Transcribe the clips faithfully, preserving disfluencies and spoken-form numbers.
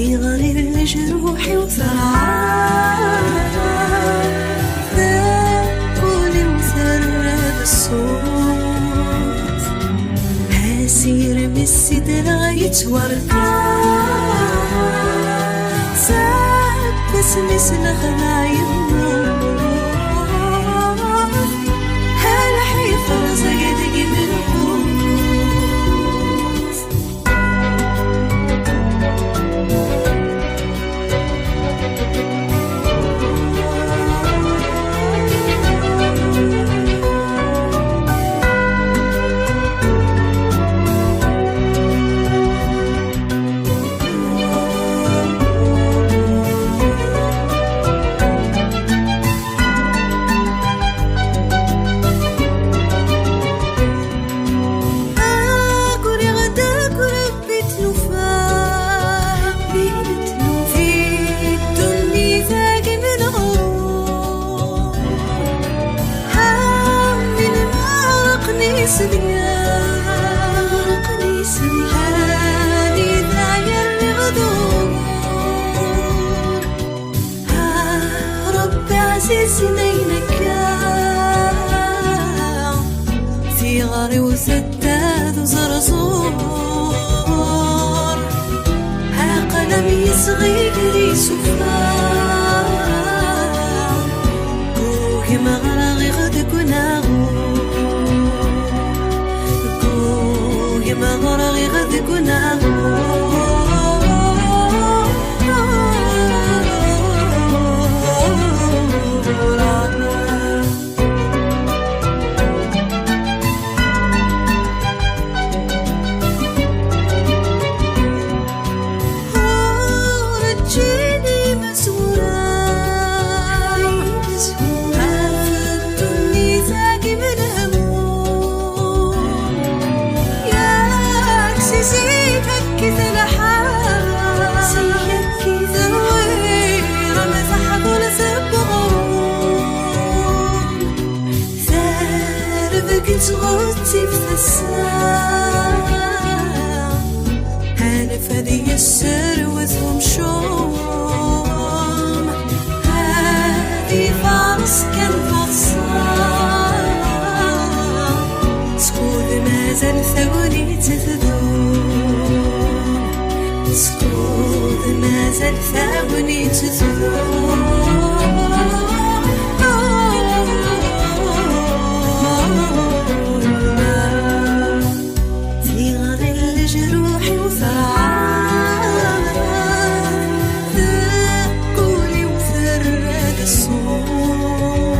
Iɣli lejruḥ-iw terɛad, tawwul-iw terra-d ṣṣut. Asirem i sidreɣ yettwarka, seg wasmi s-nexdeɛ yemmut. Lḥif rẓag deg imenqus. Aguriɣ-d akk Rebbi tlufa, Rebbi tlufa, di ddunit-agi menɣur. Amin meɣraqen isebgan, meɣraqen isebgan, anida yerriɣ d ugur. Ah, Rebbi ɛzizen ayen akka, tiɣri-w tedda d uẓerẓur. Aql-am yesɣi gar isufar, gugem ɣraɣ-iɣ deg unaɣur, gugem ɣraɣ-iɣ deg unaɣur. Ur ǧǧin imezwura, imezwura, ɣef ddunit-agi menhum. Yak si zik akkit lḥal, si zik akkit lḥal, terwir am teḥbult n uɣrum. Tarbeǧ tettɣettib tasa, anef ad yesserwet umcum, ad ifares kan taḍsa. Skud mazal tagnit tdum, skud mazal tagnit tdum. Tiɣri n lejruḥ-iw terɛad, teqqul-iw terra-d ṣṣut.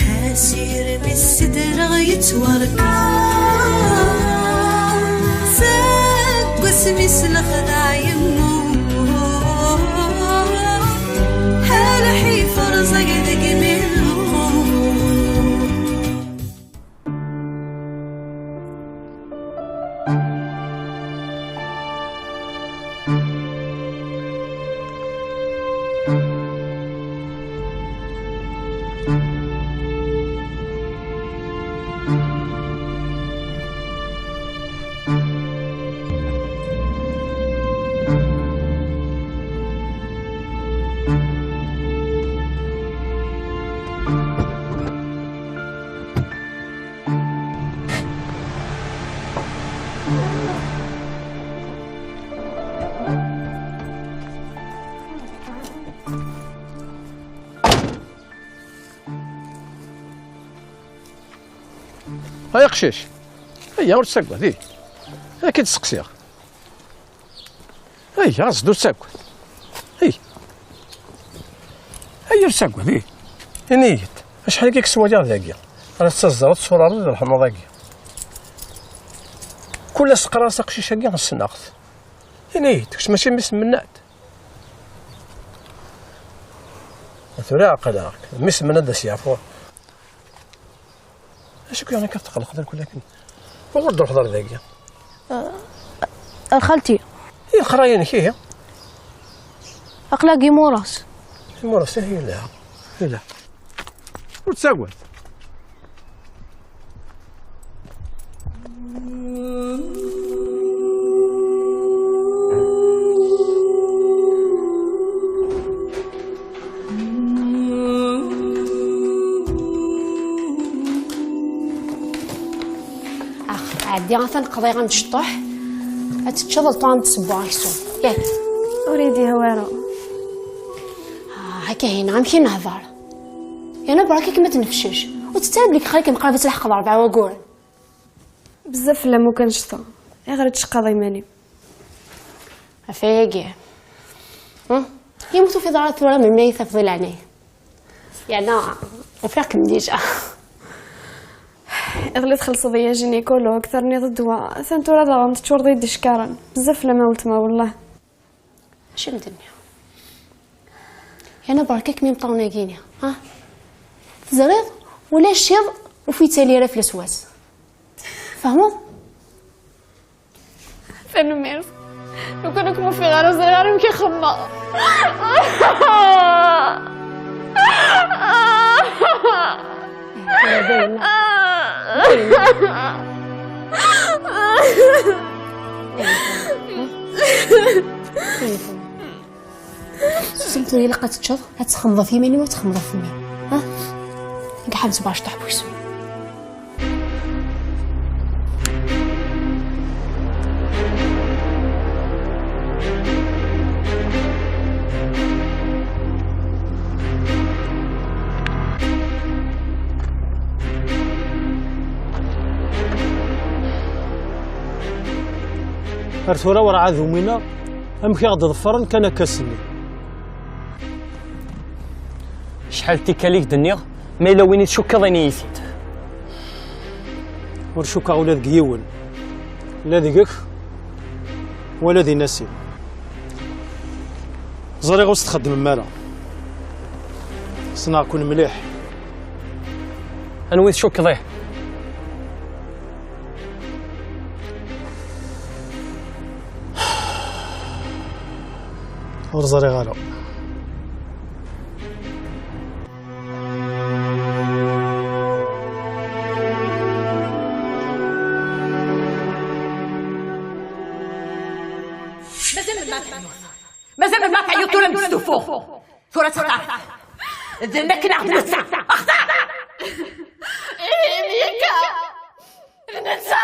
Asirem i sidreɣ yettwarka, seg wasmi s-nexdeɛ yemmut. Lḥif rẓag deg imenqus. Ay aqcic, ayya ur ttaggad, ih. Ad k-id-steqsiɣ. Ay, ɣas d ur ttaggad. Ay. Ay, ur ttaggad, ih. Ini-yi-d, acḥal akka i k-ttwaliɣ dagi. Ara tettazzaleḍ, tetturareḍ d leḥmuḍ-agi. Kul ass qqareɣ-as aqcic-agi ssneɣ-t. Ini-yi-d, kečč mačči mmi-s n Mennad? Tura aql-aɣ. Mmi-s n Mennad ad s-yeɛfu. Acu k-yuɣen akka tetqellqeḍ akk akken? Wuɣur d-truḥeḍ ar dagi? A xalti. I leqraya-nnek, ihi? Aql-aɣ imuras. Imuras, ih, yella. Yella. Ur ttagad. Diɣ atan qḍiɣ amecṭuḥ. Ad teččeḍ le temps ad d-ssewweɣ aksum. Yak. Ur iyi-d-yehwi ara. Ah, akka hina, amek i nehḍer? Yerna berka-kem ad tnefcec. Ur tett ara belli xali-kem qrib ad tleḥqeḍ rebɛa wagguren. Bezzaf fell-am ukan ccḍeɣ. Ayɣer i tceqqaḍ iman-im? Ɣef wayagi. Hmm? Yemma ur tufiḍ ara tura melmi ay tafeḍ i leɛnaya. Yeɛna, ufiɣ-kem déjà. Iḍelli txellṣeḍ-iyi ajinikulu, terniḍ ddwa. Atan tura daɣen teččureḍ-iyi-d icekkaren. Bezzaf fell-am a weltma, wellah. Acu am-d-nniɣ? Yeɛna berka-kem imeṭṭawen-agi-ni, ha? Teẓriḍ, ulac iḍ ur yettali ara fell-as wass. Tfehmeḍ? Tanemmirt. Lukan ur kem-ufiɣ ara, ur ẓriɣ ara amek i xemmeɣ. Susem tura, ilaq ad teččeḍ, ad txemmeḍ ɣef yiman-im, ad txemmeḍ ɣef mmi. Ha? Deg ḥabs bac taḥbusem. Ar tura werɛad umineɣ amek i ɣ-d-ḍefren kan akka ass-nni. Acḥal n tikkal i k-d-nniɣ, ma yella win i tcukkeḍ, ini-yi-t-id. Ur cukkeɣ ula deg yiwen, la deg-k wala di Nasim. Ẓriɣ ur s-txeddmem ara. Ssneɣ-ken mliḥ. Anwa i tcukkeḍ, ih? Ur ẓriɣ ara. Mazal melmi ad teḥluḍ? Mazal melmi ad teɛyuḍ tura m-testufuḍ? Tura ad textareḍ. D nekk neɣ d netta? Xtar! Ihi, yakka d netta!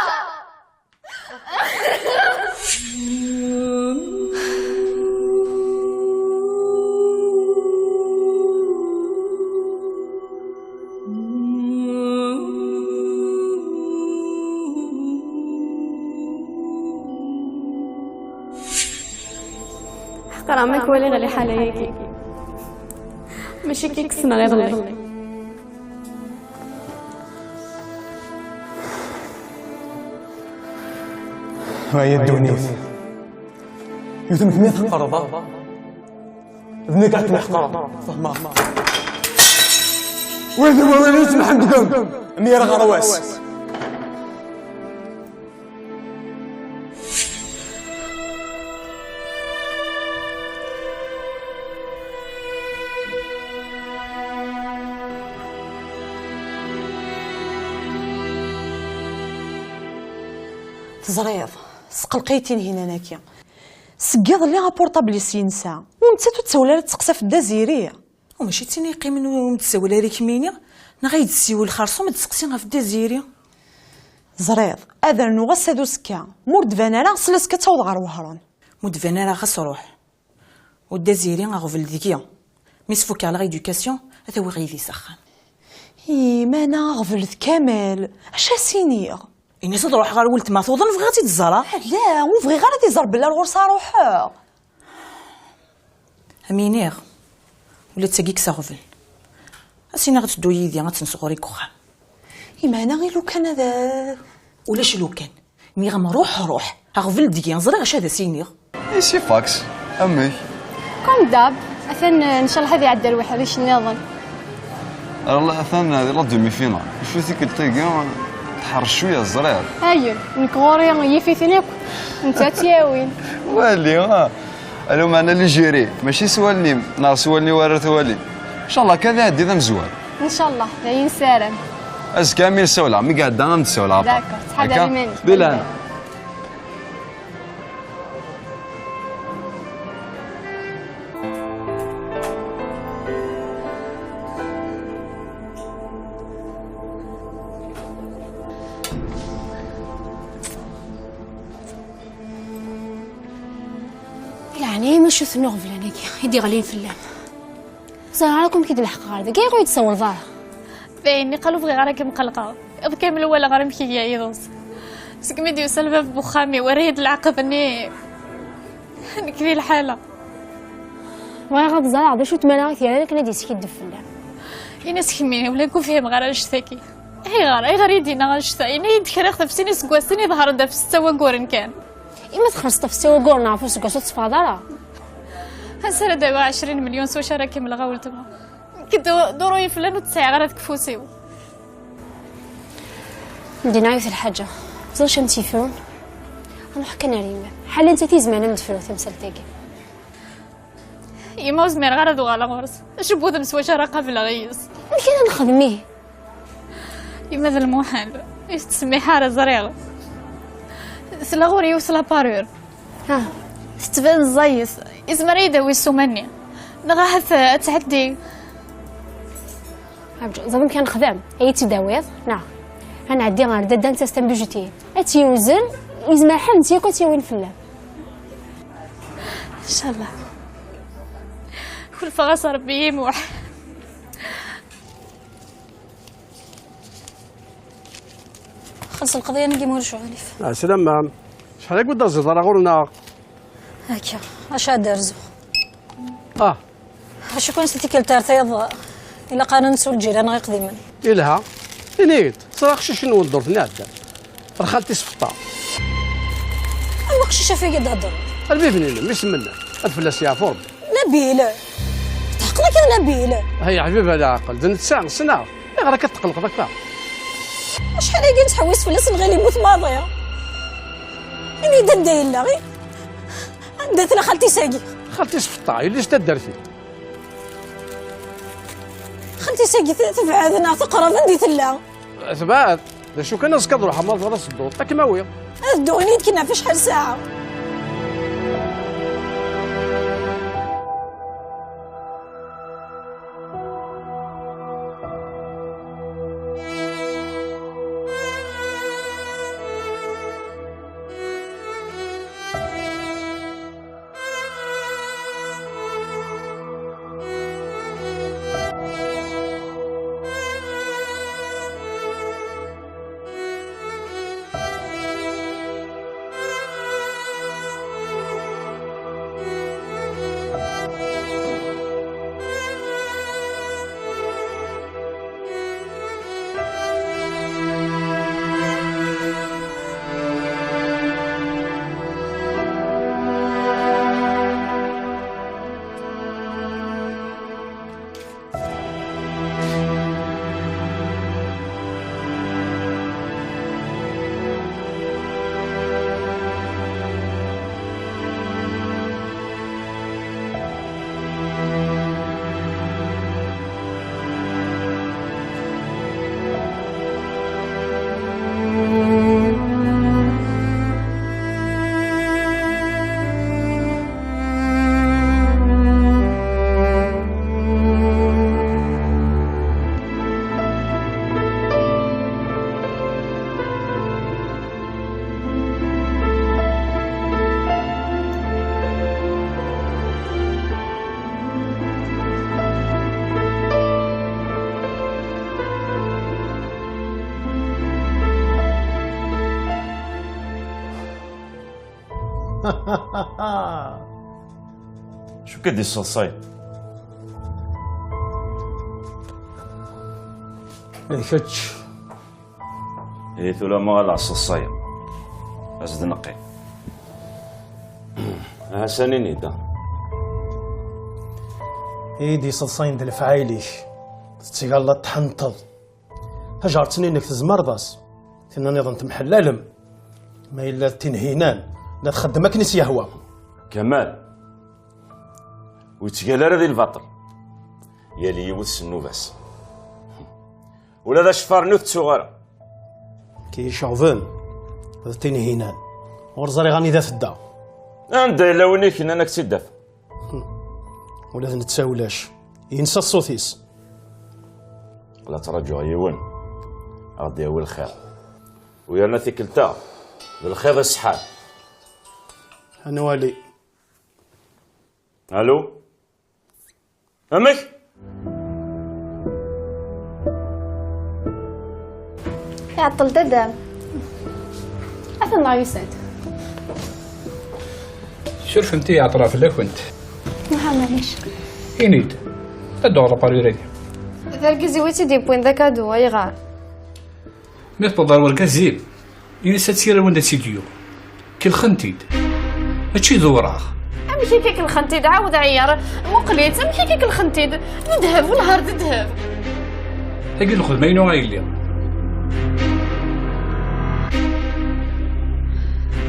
Ḥeqreɣ ma k-waliɣ liḥala-agi. Mačči akka i k-ssneɣ iḍelli. Ay a ddunit. Yiwet n kemm i tḥeqreḍ, a? D nekk ad kem-iḥeqreɣ. Fehmeɣ. Wid i wawal yesmeḥen deg-m. Mira ɣer wass. Teẓriḍ, sqelqayet Tinhinan-agi. Seg iḍelli apurṭabl-is yensa. U nettat ur tsawel ara ad tseqsa ɣef Dda Ziri. U mačči d tin yeqqimen ur m-tsawel ara i kemmini? Neɣ ad yi-d-tessiwel xerṣum ad d-tseqsi ɣef Dda Ziri? Ẓriɣ, ad rnuɣ ass-a d uzekka. Ma ur d-tban ara, s laska ad taweḍ ɣer Wehran. Ma ur d-tban ara, xas ruḥ. U Dda Ziri aɣbel deg-i. Mi s-fukkeɣ la rééducation, ad t-awiɣ yid-i s axxam. Ih, meɛna aɣbel d Kamal, acu as-iniɣ? Ini-as ad ruḥeɣ ɣer weltma, tuḍen, bɣiɣ ad tt-id-ẓreɣ. Ala, ur bɣiɣ ara ad iẓer belli ar ɣur-s ara ruḥeɣ. Am iniɣ, ula d tagi kkes aɣbel. Ad s-iniɣ ad teddu yid-i, ad tt-nesɣuri deg uxxam. Imeɛna i lukan ad... Ulac lukan. Nniɣ-am ruḥ, ruḥ. Aɣbel deg-i, ẓriɣ acu ad as-iniɣ. Isi fax, amek? Comme d'hab, atan, eh, ncallah ad iɛeddi ar uḥric nniḍen. Ala, atan di la demi-finale. Acu tikkelt-agi, tḥerr cwiya, ẓriɣ. Ayen, nekk ɣur-i yif-iten akk, netta ad tt-yawin. Wali, ah. Ala, meɛna l'Algérie, mačči s wallen-im, neɣ s wallen-iw ara twalim. Ncallah kan ad iɛeddi d amezwaru. Ncallah, d ayen nessaram. Azekka mi nessawel, mi iɛedda ad m-d-ssawleɣ. D'accord, ttḥadar iman-ik. Di lehna. Acu-ten iɣeblan-agi i d-iɣlin fell-am? Ẓriɣ ara kum k-id-leḥqeɣ ɣer dagi, ayɣer ur yi-d-tsawleḍ ara? Dayen, niqal ur bɣiɣ ara ad kem-qellqeɣ. Iḍ kamel ur walaɣ ara amek iga yiḍes. Segmi d-yusa lbab n uxxam-iw, yerra-yi-d leɛqed-nni. Nekk di lḥala. Bɣiɣ ad ẓreɣ d acu tmara i t-yerran akken ad yeskiddeb fell-am. Ini-as kemmini, ula ur fhimeɣ ara annect-agi. Ayɣer? Ayɣer i d-yenna annect-a? Yenna-yi-d kra ɣef sin iseggasen, iḍher-d ɣef setta wagguren kan. Imi txellṣeḍ ɣef setta wagguren ɣef useggas ur teffɣeḍ ara. Ansa ara d-awiɣ ɛecrin melyun s wacu ara kemmleɣ a weltma? Nekk d-, d uruy fell-an ur t-sɛiɣ ara deg ufus-iw. Dina yiwet lḥaǧa. Teẓriḍ acu am tt-yefrun? Ad nruḥ kan ar yemma-m. Ḥala nettat i izemren ad m-d-tefru tamsalt-agi. Yemma ur zmireɣ ara ad uɣaleɣ ɣur-s. Acu n wudem s wacu ara qableɣ yes? Amek ara nexdem ihi? Yemma d lmuḥal. Ur tettsemmiḥ ara, ẓriɣ. Tella ɣur yiwet la parure. Ha. Tettban ẓẓayet. Izmer ad yi-d-awi ssuma-nni. Neɣ ahat ad tɛeddi. Ẓer amek ara nexdem. Ad yi-tt-id-tawiḍ, neɣ? Ad nɛeddi ɣer dadda, nettas tambujit-ihin. Ad tt-yewzen, yezmer ḥedd yakk ad tt-yawin fell-am. Incallah. Kulfeɣ-as Rebbi yimuḥ. Xelleṣ lqeḍya-nni n Yimuṛ Uɛlif. Ɛeslama. Acḥal akka ur d-terziḍ ara ɣur-neɣ? Akka, acu ad d-rzuɣ? Ah. Acu kan si tikkelt ar tayeḍ, ilaq ara nettu lǧiran-nneɣ iqdimen. Ilha. Ini-yi-d, ẓriɣ aqcic-nwen ddurt-nni iɛeddan. Ar xalti-s Feṭṭa. Anwa aqcic ɣef i d-theddreḍ? Lbib-nni-inem, isem-nni. Ad fell-as yeɛfu Rebbi. Nabil! Tḥeqqeḍ akka d Nabil? Ay, ḥbib, ala ɛqel, d netta, ssneɣ. Ayɣer akka tetqelqeḍ akka? Acḥal agi nettḥewwis fell-as, nɣil yemmut maḍi. Ini-d anda yella, i? Anda tella xalti-s-agi? Xalti-s Feṭṭa, yelli-s taddart-iw. Xalti-s-agi te-, tebɛed neɣ teqreb, anda i tella? Tebɛed. D acu kan, azekka ad ruḥeɣ ma tebɣiḍ ad tedduḍ, ad kem-awiɣ. Ad dduɣ, ini-d kan ɣef acḥal ssaɛa. Acu akka d-isseḍsayen? D kečč. Ihi tura ma ɣaleɣ seḍsayeɣ. As-d-neqqim. Aha sani nida. I d-iseḍsayen d lefɛayel-ik. Tettgallaḍ tḥenteḍ. Tajaṛt-nni-inek tzemreḍ-as. Tin nniḍen temḥellalem. Ma yella d Tinhinan, la txeddem akken i s-yehwa. Kamal, ur yettgalla ara di lbaṭel. Yal yiwet s nnuba-s. Ula d aceffar-nni ur t-ttuɣ ara. Ki iceɣben d Tinhinan. Ur ẓriɣ anida tedda. Anda yella win i k-yennan ad k-tt-id-afeɣ? Ula d netta ulac. Yensa ṣṣut-is. La ttṛaǧuɣ yiwen ad ɣ-d-yawi lxir. U yerna tikkelt-a d lxir iṣeḥḥan. Ad nwali. Allô? Amek? Iɛeṭṭel dadam. Atan dɣa yusa-d. Surfemt-iyi, ɛeṭṭleɣ fell-akent. Aha, maɛlic. Ini-d, ad d-uɣaleɣ ɣer urag. D argaz-iw i tt-id-yewwin d akadu, ayɣer? Mi tewweḍ ɣer urgaz-im, ini-as ad tt-yerr wanda tt-id-yuɣ. Kelxen-t-id. Mačči d uwraɣ. Amek akka kelxen-t-id? Ɛawed ɛeyyeṛ. Muqel-itt. Amek akka kelxen-t-id? D ddheb, wellah d ddheb. Tagi d lxedma-inu a yelli.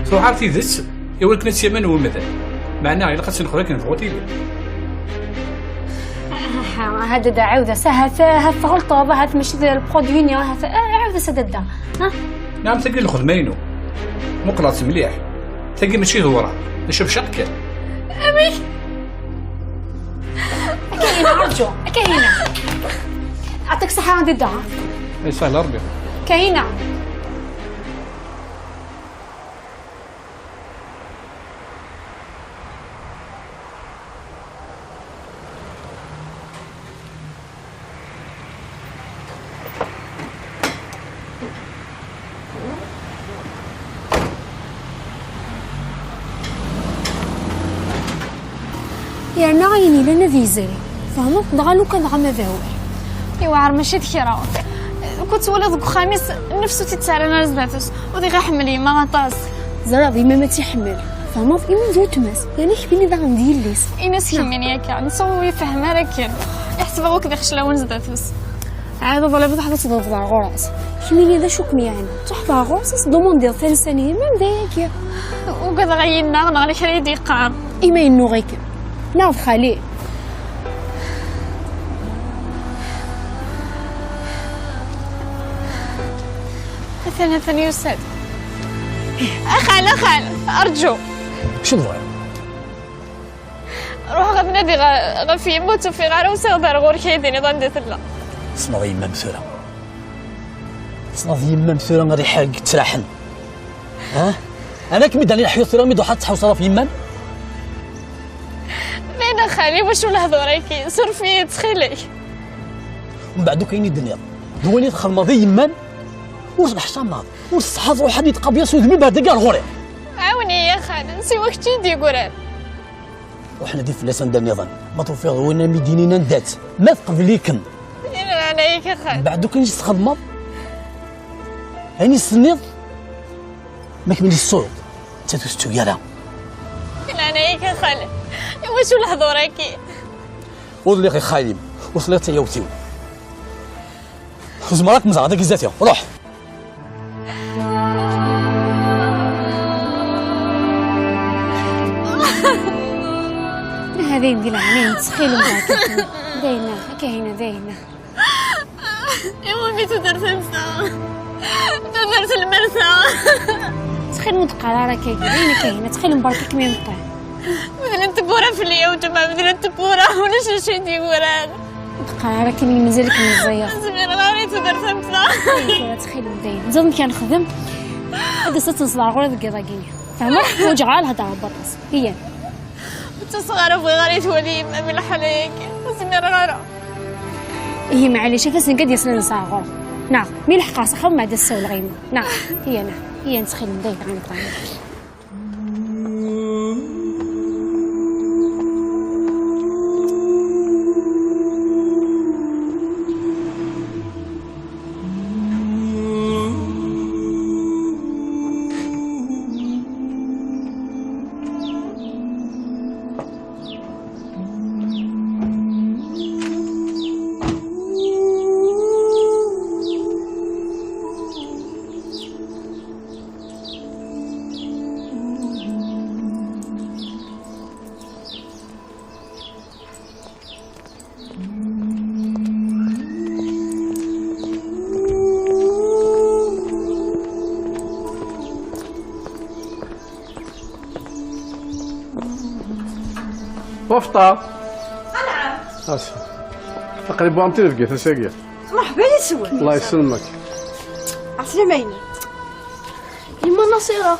Tuɛer tidet i wakken ad tt-yamen umdan. Meɛna ilaq ad tt-nexdem akken tebɣu tili. Aha, hada da ɛawed-as. Ahat, ahat tɣelṭeḍ, ahat mačči d lproduit-nni, ahat, ah, ɛawed-as a dadda. Ha? Naɛam, tagi d lxedma-inu. Muqleɣ-tt mliḥ. Tagi mačči d uwraɣ. D acabcaq kan. Amek? Akka hina, rǧu. Akka hina. Ɛṭik ṣṣeḥḥa a dadda. Yesɛa Rebbi. Akka hina. Yerna ayen yellan ad yezri, tfehmeḍ? Dɣa lukan dɣa ma d awal. Iwɛer mačči d kra. Ku twaliḍ deg uxxam-is, nnefs ur tt-id-ttarran ara zdat-s. U diɣ iḥemmel yemma aṭas. Ẓriɣ yemma ma tt-iḥemmel, tfehmeḍ? Imi d weltma-s, yerna kemmini daɣen d yelli-s. Ini-as kemmini akka, netta ur ifehhem ara akken. Iḥseb akk d ixeclawen zdat-s. Ɛad aḍlib ad teḥḍeḍ ɣer ɣur-s. Kemmini d acu kem-yeɛni? Truḥeḍ ɣer ɣur-s, ad s-tdumundiḍ tansa n yemma-m d ayagi. Ugadeɣ ad yi-ineɣ neɣ ala kra i d-yeqqar. Ima yennuɣ-ikem. Neɣ d xali. Atan, atan yusa-d. A xal, a xal, rǧu. Acu tebɣiḍ? Ruḥeɣ ad nadiɣ ɣef yemma, ur tt-ufiɣ ara, usiɣ-d ar ɣur-k ad yi-d-tiniḍ anda tella. Tessneḍ yemma-m tura? Tessneḍ yemma-m tura rriḥa deg yettraḥen? Ha? Ana kem-id-ani leḥyuḍ tura mi d-ruḥeḍ ad tḥewṣeḍ ɣef yemma-m? Dayen a xali, wacu lehdur-agi? Suref-iyi, ttxil-k. Mbeɛd akk ayen i d-tenniḍ, d wayen i txedmeḍ i yemma-m, ur tneḥcameḍ, ur tessetḥaḍ, ruḥ ad yi-d-tqabiḍ s udem-im ar dagi ar ɣur-i. Ɛawen-iyi a xali, siwa kečč i yi-d-yeggran. Ruḥ nadi fell-as anda nniḍen. Ma tufiḍ win am i d-yinin anda-tt, ma teqbel-ikem. Di leɛnaya-k a xali. Mbeɛd akk ayen i s-txedmeḍ, ayen i s-tenniḍ, ma kemmini tessuyeḍ, nettat ur tettu ara. Di leɛnaya-k a xali. Iwacu lehdur-agi? Ur lliɣ i xali-m, ur telliḍ d tayawt-iw. Ur zemreɣ ad kem-ẓreɣ dagi zdat-i. Ruḥ! Hada yemdi leɛnaya-m, ttxil-m, barka. Dayna, akka hina, dayna. Iwumi tudert-nsen? Tudert lmerta. Ttxil-m, ur d-qqar ara akka, dayna, akka hina, ttxil-m, barka-kem imeṭṭi. Medlent tewwura fell-i, a weltma, medlent tewwura, ulac d acu i d-yewran. Ur d-qqar ara akken i mazal-ik meẓẓiyeḍ. Ur zmireɣ ara i tudert am ta. Ay, tura ttxil-m dayen. Teẓriḍ amek ara nexdem? Ad d-tas ad tenseḍ ar ɣur-i deg yiḍ-agi-nni. Fehmeɣ? Ur ǧǧeɣ ara lhedra n waṭas. Iyya. Ur ttaseɣ ara, bɣiɣ ara yetwali yemma-m lḥal-agi. Ur zmireɣ ara. Ihi, maɛlic, af-as nekk ad yas ad nseɣ ɣur-i. Neɣ, mi lḥeqeɣ s axxam, mbeɛd ad ssawleɣ i yemma. Neɣ, iyya, neɣ, iyya, ttxil-m, dayen, ɛni ṭṭɛam. Wafṭa. Anɛam. Aql-i bɣiɣ ad m-t-id-fkeɣ ass-agi. Merḥba yes-wen. Allah yesselmek. Ɛeslama-inu. Yemma Naṣira.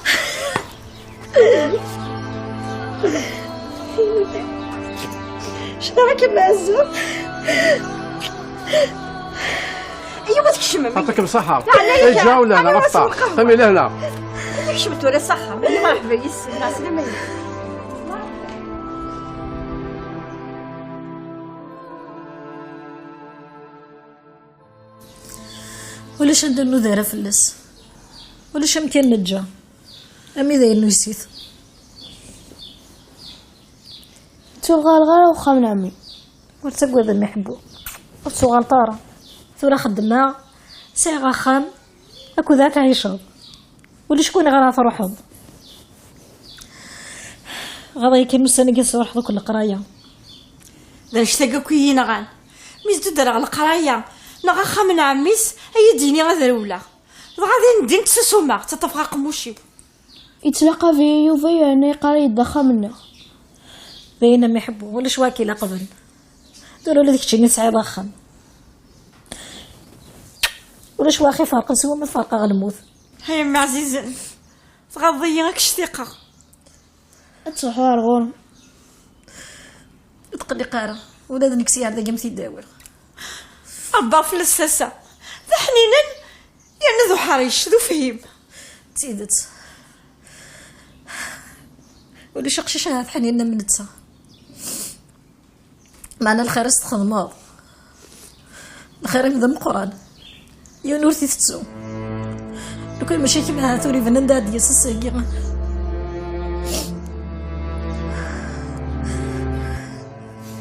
Ceddaɣ-kem azul. Iwa tkecmem. Yɛṭikem ṣṣeḥḥa. Ɛlayk. Eǧǧ awlan, ɛṭikem ɣef ṭṭaq. Qehwa. Qimi lehna. Tkecmem tura s axxam. Ay, merḥba yes-sen. Ɛeslama-yak. Ulac anda ur nuder ara fell-as. Ulac amkan neǧǧa. Ami d ayen nuysit. Ur ttuɣaleɣ ara uxxam n ɛemmi. Ur ttagad a mmi Ḥebbu. Ur ttuɣaleḍ ara. Tura xeddmeɣ, sɛiɣ axxam, akked ad tɛiceḍ. Ulac kuniɣ ara truḥeḍ. Ɣaḍa-yi kan ussan-agi ad truḥeḍ akk leqraya. D annect-agi akk i yi-nɣan. Mi s-d-ddreɣ leqraya, neɣ axxam n ɛemmi-s, ad yi-d-yini ad rewleɣ. Dɣa din din ttsusumeɣ, ttaṭṭafeɣ aqemmuc-iw. Yettlaqab-iyi Yuba yerna yeqqar-iyi-d d axxam-nneɣ. D ayen a mmi Ḥebbu, ulac wa k-ilaqben. Tura ula d keččini tesɛiḍ axxam. Ulac wa ax-iferqen s wumi tferq-aɣ lmut. Ay a mmi ɛzizen, tɣaḍeḍ-iyi, ad k-ctiqeɣ. Ad truḥeḍ ar ɣur-m. Ur tqelliq ara, ula d nekk s yiɛedda-agi am t-id-awiɣ. Rebbaɣ fell-as tasa, d aḥninen yerna d uḥric, d ufhim. D tidet. Ulac aqcic ahat ḥninen am netta. Meɛna lxir i s-txedmeḍ, lxir-im d ameqqran. Yiwen ur t-itettu. Lukan mačči kemm, ahat ur iban anda ad d-yas ass-agi.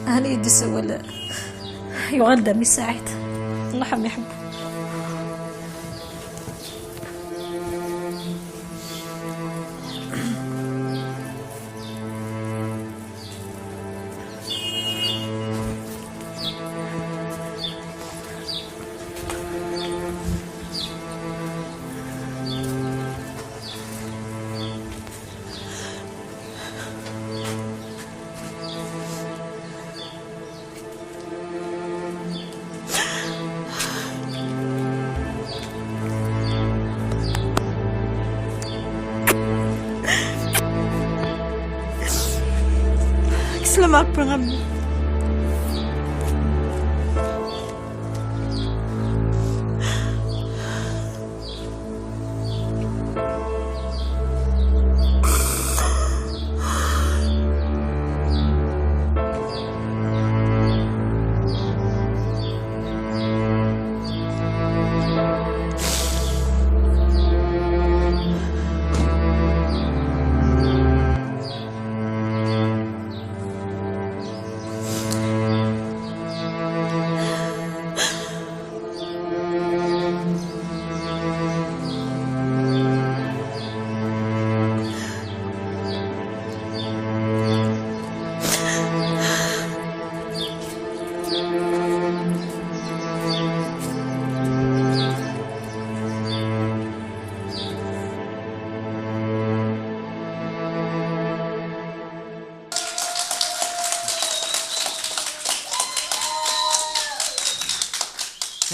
Ɛni i d-isawal, yuɣal-d a mmi Saɛid. Allah am iḥebbu. Kkes lameṛ n Ṛebbi a mmi.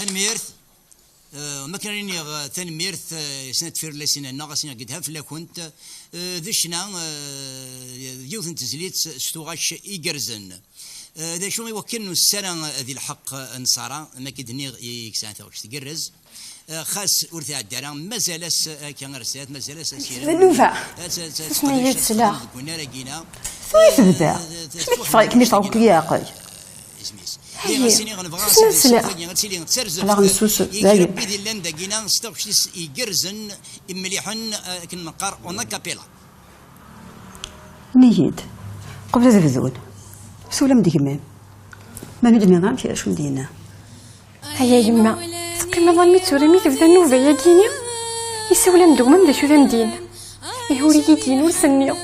Tanemmirt. Eh, ma kan iniɣ, eh, tanemmirt, eh, i snat tfirellisin-nneɣ, a s-iniɣ gedha fell-akent. Eh, d ccna, eh, d yiwet n tezlit s tuɣac igerrzen. Eh, d acu i wakken ur nessara di lḥeqq n Sara, ma k-id-nniɣ i yesɛan taɣect tgerrez. Eh, xas ur tɛeddi ara, mazal-as akka ar zdat, mazal-as asirem. Nnuba. Ad t-, ad t-, Susem-iyi-d tesla. Deg unnar-agi-ina. Tura i tebda. Eh, eh, Acu i yeffeɣ-ikem i tɛewweḍ leɛqel? Isem-is. Hayi, Diɣ as-iniɣ nebɣa susem ad sla. Ad tili d tarzeft. Aql-aɣ nessusem, i kra dayen. Wid illan dagina s taɣect-is igerrzen, imliḥen, eh, akken neqqar en a cappella. Ini-yi-d, qbel ad bdun, ssawlem-d gma-m. Ma mi d-nniḍ amek acu m-d-yenna? Aya yemma, teqqimeḍ almi d tura mi tebda nnuba-yagi-ni? Isawlan d gma-m d acu d am-d-yenna? Ihi ur iyi-d-yenni ur s-nniɣ.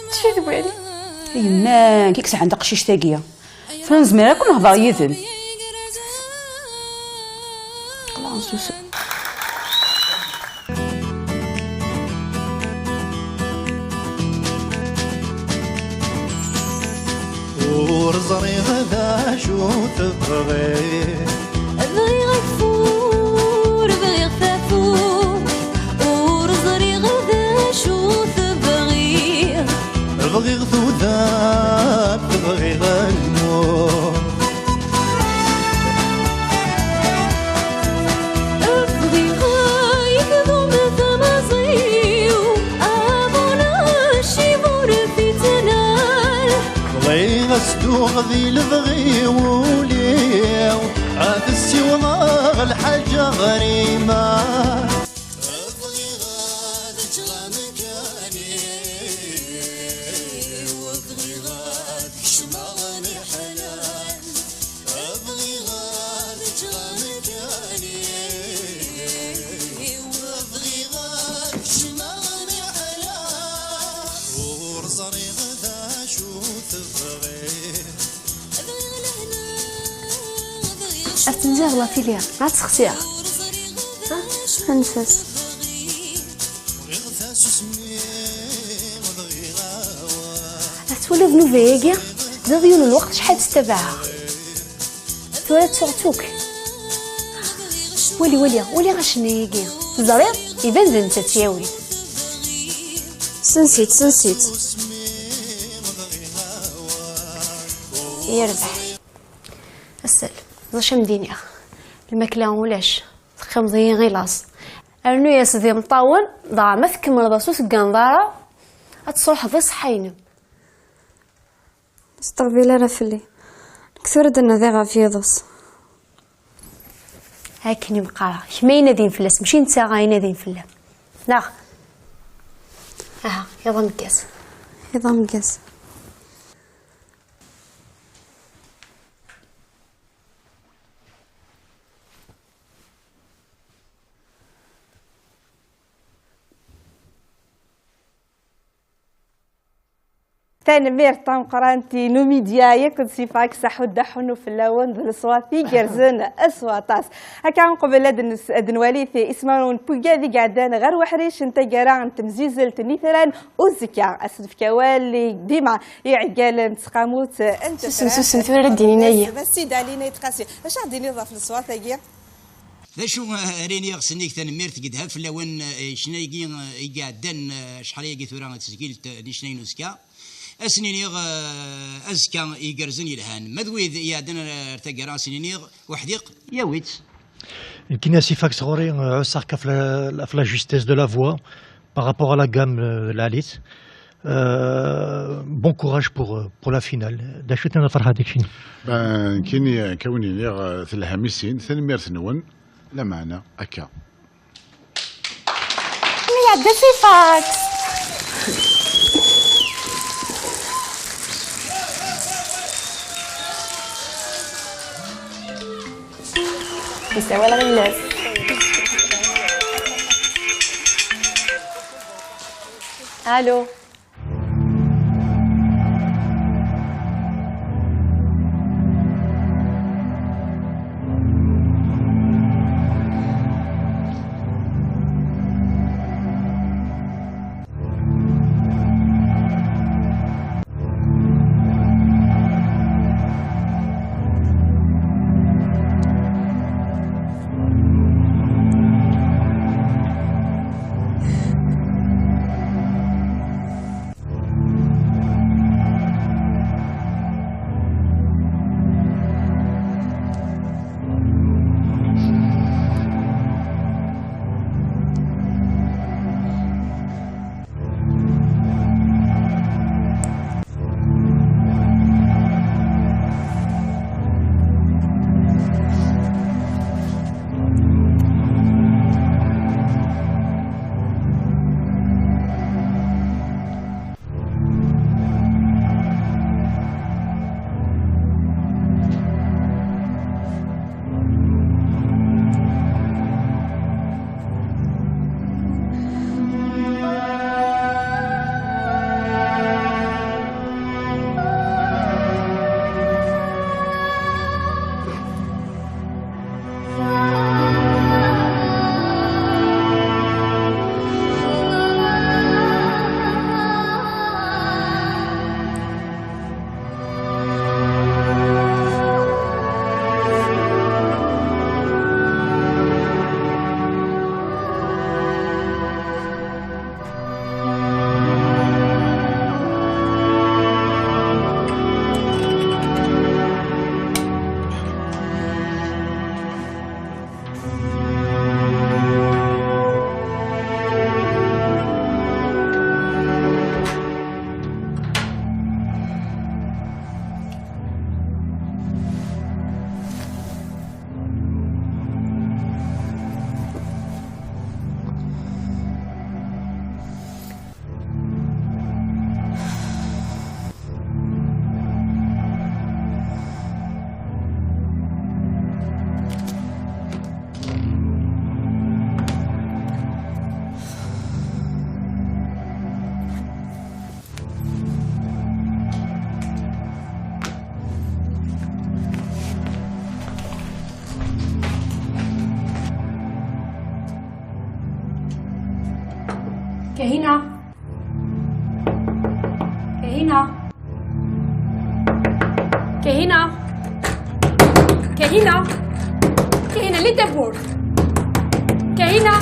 Ečč ad wali. A yemma, nekk i yesɛan taqcict-agi. Tura nezmer akk nehḍer yid-m. Xlaṣ, susem. Ur ẓriɣ d acu tebɣiḍ. Bɣiɣ ageffur, bɣiɣ tafukt, ur ẓriɣ d acu tebɣiḍ. Bɣiɣ tudert, bɣiɣ lmut. Di lebɣi ul-iw, ad ssiwḍeɣ lḥaǧa ɣer iman. Bɣiɣ ad ǧǧeɣ amkan-iw, bɣiɣ ad kecmeɣ leḥlal. Bɣiɣ ad ǧǧeɣ amkan-iw, bɣiɣ ad kecmeɣ leḥlal. Ur ẓriɣ d acu tebɣiḍ. Ad tenziɣ la tili, ad tt-sexsiɣ. Anef-as. Ad twaliḍ nnuba-agi, tebdiḍ yiwen n lweqt acḥal ttabaɛeɣ. Tura ttuɣ-tt akk. Wali, wali, wali acenna-agi. Teẓriḍ? Iban d netta tt-yawin. Sens-itt, sens-itt. Yerbeḥ. Asel, d acu am d-iniɣ? Lmakla ulac, teqqimeḍ-iyi i laẓ. Rnu-yas d imeṭṭawen, dɣa ma tkemmleḍ-as ur tegganeḍ ara, ad tesruḥeḍ i ṣṣeḥḥa-inem. Ur teṭṭerḍil ara fell-i. Nekk tura ad d-nadiɣ ɣef yiḍes. Akken i m-qqareɣ, kemm ay nadin fell-as, mačči netta ay nadin fell-am. Neɣ? Aha, iḍ ameggaz. Iḍ ameggaz. Tanemmirt tameqqrant i Numidya yakk d Sifax, aḥuddu aḥunnu fell-awen d leṣwat igerrzen s waṭas. Akka uqbel ad nes-, ad nwali ismawen n wigad i iɛeddan ɣer uḥric n taggara n temzizelt n yitran uzekka, ad s-nefk awal i dima i iɛeggalen n tseqqamut n Susem, susem, tura ara d-inin aya. D Sidi Ɛli Nayt Qasi. Acu ara d-tiniḍ ɣef leṣwat-agi? D acu, eh, ara iniɣ, s nnig tanemmirt i yedha fell-awen, eh, ccna-agi, eh, i iɛeddan, eh, acḥal-agi tura n tesgilt, eh, n ccna n uzekka. Ad sen-iniɣ, eh, azekka igerrzen yelhan. Ma d wid iɛeddan ar, ar taggara, ad sen-iniɣ uḥdiq, yawi-tt. Nekkini a Sifax ɣur-i, eh, ɛusseɣ-k ɣef la, ɣef la justesse de la voix par rapport à la gamme, eh, lɛali-tt. Euh, bon courage pour, euh, pour la finale. D acu tenniḍ a Ferḥat, keččini? Ben, nekkini, akka win iniɣ, eh, telham i sin, tanemmirt-nwen, lameɛna, akka. Mi iɛedda Sifax. Yessawal ɣillas. Allô. Kahina. Kahina. Kahina. Kahina. Kahina, lli tawwurt. Kahina.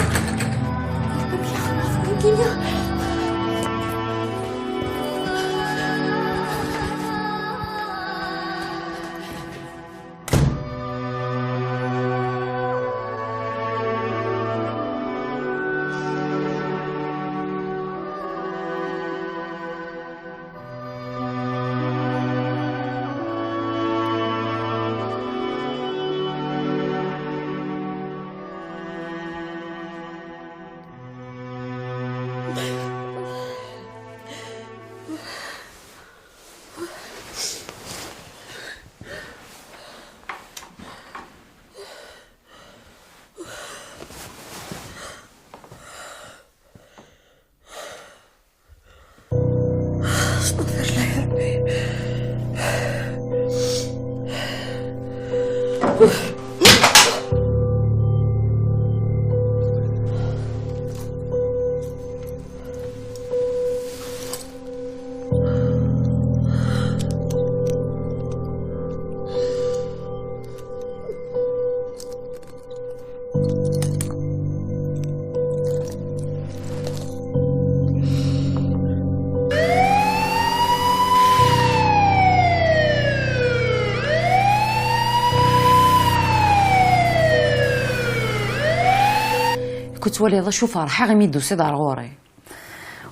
Ku tettwaliḍ acu ferḥeɣ imi d-tusiḍ ar ɣur-i.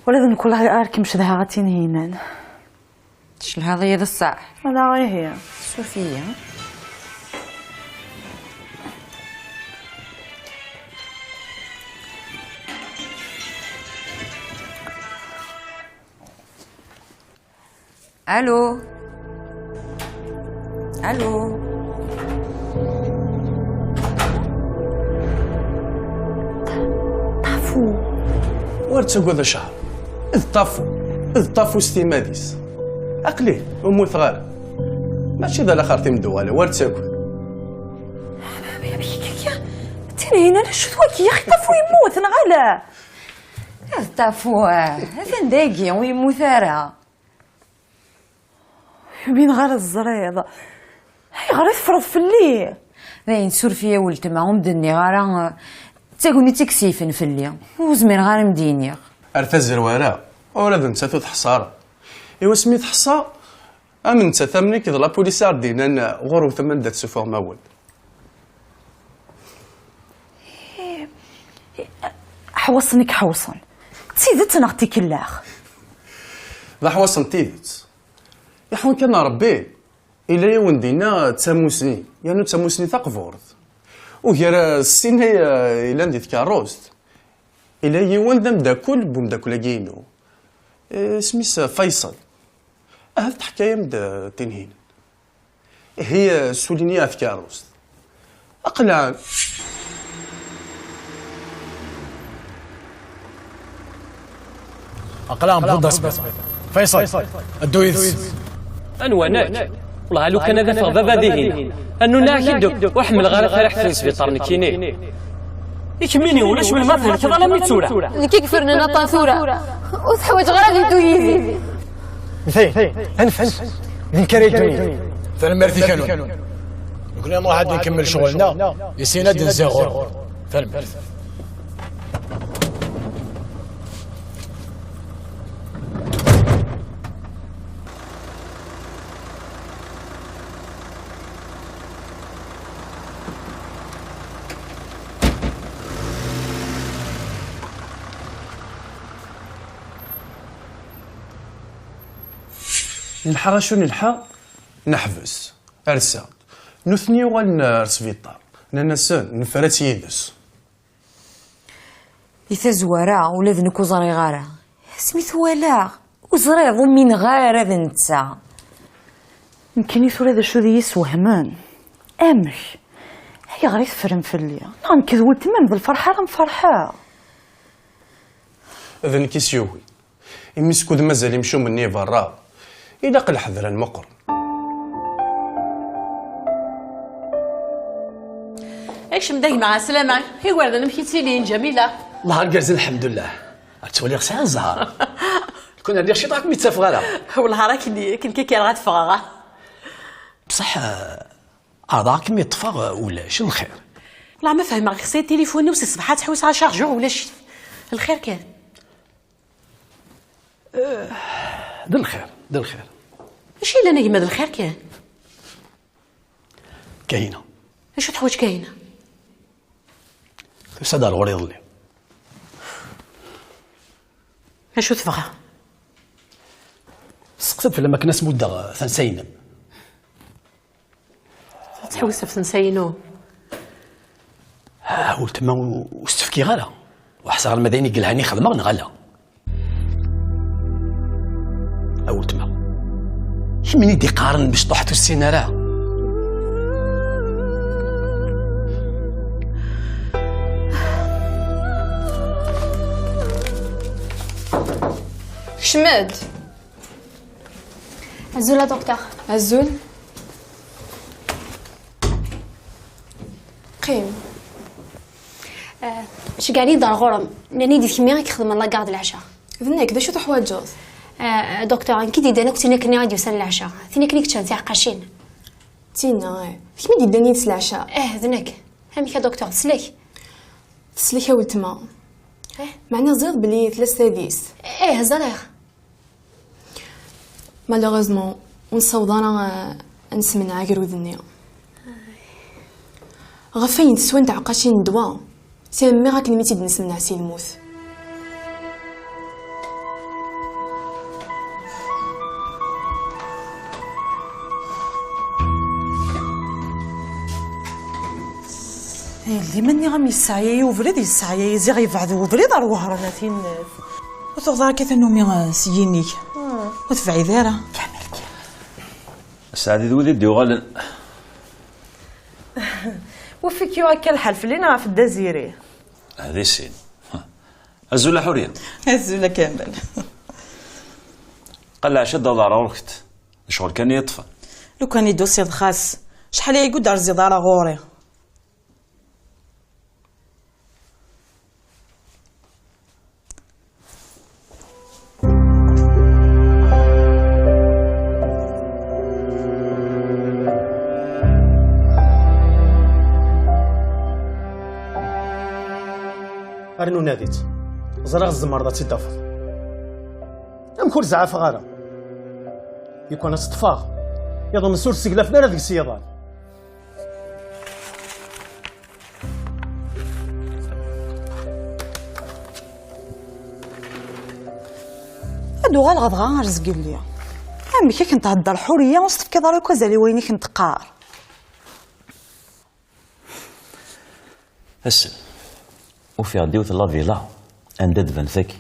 Ula d nekk, wellah ar kem-cedhaɣ a Tinhinan. Tcelhaḍ-iyi d ṣṣeḥ. Ala ihi. Suref-iyi. Allô. Allô. Ṭafu. Ur ttagad a Cahṛ. D Ṭafu. D Ṭafu s timmad-is. Aql-i, ur mmuteɣ ara. Mačči d alaxer timdewwal, ur ttagad. Tinhinan, acu-t wagi? Yaxi Ṭafu yemmut, neɣ ala? D Ṭafu, ah, atan dagi, ur yemmut ara. Ur umineɣ ara teẓriḍ. Ayɣer i teffreḍ fell-i? Dayen, suref-iyi a weltma, ur m-d-nniɣ ara, eh, d tagnit i yeseyfen fell-i. Ur zmireɣ ara a m-d-iniɣ. Ar tazerwara, ula d nettat ur teḥṣa ara. I wasmi teḥṣa, am nettat am nekk d la police i ɣ-d-yennan ɣur-wet anda d-ssufuɣem awal. Ḥewṣen i k-ḥewṣen. D tidet neɣ d tikellax? D aḥewṣen n tidet. Iḥun kan Ṛebbi, illa yiwen dinna d tamusni, yernu d tamusni taqburt. Ugar, eh, sin ay, eh, yellan di tkeṛṛust, illa yiwen d ameddakel n umeddakel-agi-inu. Eh, isem-is, eh, Faysal. Ahat teḥka-yam-d, eh, Tinhinan. Ihi, eh, sulin-iyi ɣer tkeṛṛust. Aql-aɣ. Aql-aɣ newweḍ-d asbiṭar. Faysal, ddu yid-s. Anwa nekk? Wellah, a lukan ad afeɣ baba dihin. Annunaɣ-ak-id, ur ḥemmleɣ ara tariḥt n sbiṭar nekkini. I kemmini, ulac melmi ad thelkeḍ alammi d tura. Nekk i ifernen aṭan tura. Ur teḥwaǧeɣ ara ad yeddu yid-i. Ntayen, anef, anef. D nekk ara yeddun yid-i. Tanemmirt-ik a Nuna. Nekni ad nruḥ ad nkemmel ccɣel-nneɣ, i sin ad d-nziɣ ɣur-wen. Tanemmirt. Nelḥa acu nelḥa, neḥbes, rseɣ-d. Nutni uɣalen ar sbiṭar, nnan-asen nefra-tt yid-s. Di tazwara, ula d nekk ur ẓriɣ ara. Asmi t-walaɣ, ur ẓriɣ, ur umineɣ ara d netta. Nekkini tura d acu d iyi-iswehmen. Amek? Ayɣer i teffrem fell-i? Neɣ nekk d weltma-m d lferḥ ara nferḥeɣ? D nekk i s-yugin. Imi skud mazal imcumen-nni berra, ilaq leḥder ad nmuqel. Ekcem d a gma, ɛeslama. Igerdan amek i ttilin, Ǧamila? Llah argaz, lḥemdullah. Ad twaliɣ sɛiɣ zzheṛ. Kun rniɣ ciṭ akken mi ttafeɣ ara. Wellah ara ken-, ken-, ken-, ken-, ad ffɣeɣ. Bṣaḥ, eh, ɛerḍeɣ ad kem-ṭṭfeɣ, eh, ulac lxir. Wellah ma fehmeɣ, xsi tilifun-iw si ṣṣbeḥ ad tḥewseɣ acarjur ulac. Lxir kan. Eh, d lxir, d lxir. Acu yellan a gma, d lxir kan? Kahina. Acu teḥwaǧ Kahina? Tusa-d ar ɣur-i iḍelli. Acu tebɣa? Tesseqsa-d fell-am akken ad s-muddeɣ tansa-inem. Tettḥewwis ɣef tensa-inu? Ah, weltma, ur s-tt-fkiɣ ara. Ur ḥṣiɣ ara ma d ayen i yelhan i xedmeɣ neɣ ala. A weltma, kemmini d-iqqaren mecṭuḥet ur tessin ara. Kcem-d. Azul a docteur. Azul. Qqim. Eh, ceggɛen-iyi-d ar ɣur-m. Nnan-iyi-d d kemmi i ixedmen la garde leɛca. D nekk, d acu teḥwaǧeḍ? Eh, docteur, nekk i d-yeddan akk tin akken i d-yusan leɛca. Tin akken i yeččan tiɛeqqacin. Tina, eh. D kemm i d-yeddan yid-s leɛca? Eh, d nekk. Amek a docteur, teslek? Teslek a weltma. Eh? Meɛna ẓriɣ belli tella s tadist. Eh, ẓriɣ. Malheureusement, ur nessaweḍ ara, eh, ad nesmenɛeɣ agrud-nni. Ɣef wayen teswa n tɛeqqacin n ddwa, sɛiɣ akken mi tt-id-nesmenɛeɣ si lmut. Yelli, ma nniɣ-am yesseɛyay ubrid, yesseɛyay, ziɣ yebɛed ubrid ar Wehran a tinnat. Ur tuɣeḍ ara akka tannumi, eh, s yinig. Ur tebɛid ara. Kamel kan. Sseɛd d wid i d-yuɣalen. Ufik yuɣ akka lḥal fell-i neɣ ɣef Dda Ziri? Di sin. Azul a Ḥuriya. Azul a Kamel. Qal leɛca d-aḍar ɣur-kent. D ccɣel kan i yi-ṭṭfen. Lukan i d-tusiḍ xas. Acḥal aya i ur d-terziḍ ara ɣur-i. Rnu nadi-tt. Ẓriɣ tzemreḍ ad tt-id-tafeḍ. Amek ur zeɛɛfeɣ ara? Yukan ad tt-ṭṭfeɣ. Iḍ-nnes ur sseglafen ara deg-s yiḍan. Ad uɣaleɣ dɣa ar zgelli. Amek i kent-thedder Ḥuriya, ur s-tefkiḍ ara akk azal i wayen i kent-teqqar? Ass-n, ufiɣ-d yiwet n la villa anda d-tban tagi.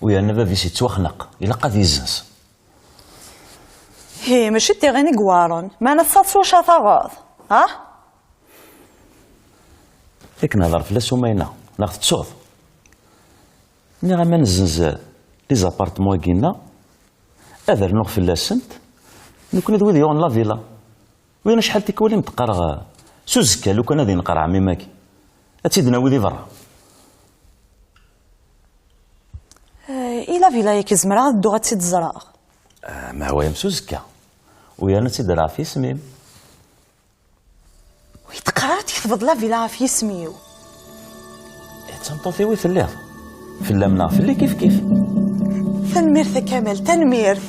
U yerna bab-is yettwaxneq, ilaq ad yezzenz. Hi, mačči d tiɣin i iweɛren, meɛna tesɛiḍ s wacu ara taɣeḍ, ha? Yak nehder fell-as umayna, neɣ tettuḍ? Nniɣ-am ad nezzenz les appartements-agi-nneɣ, ad rnuɣ fell-asent, nekkni d wid yuɣen la villa. Wihin acḥal tikwal i m-d-qqareɣ, s uzekka lukan ad ineqreɛ mmi-m-agi, ad tt-id-nawi di berra. Eh, i la villa-agi zemreɣ ad dduɣ ad tt-id-ẓreɣ? Ah, ma hwa-yam s uzekka. U yerna ad tt-id-rreɣ ɣef yisem-im. Ur yi-d-qqar ara tketbeḍ la villa ɣef yisem-iw. D tameṭṭut-iw i telliḍ. Fell-am neɣ fell-i kif kif. Tanemmirt a Kamal, tanemmirt.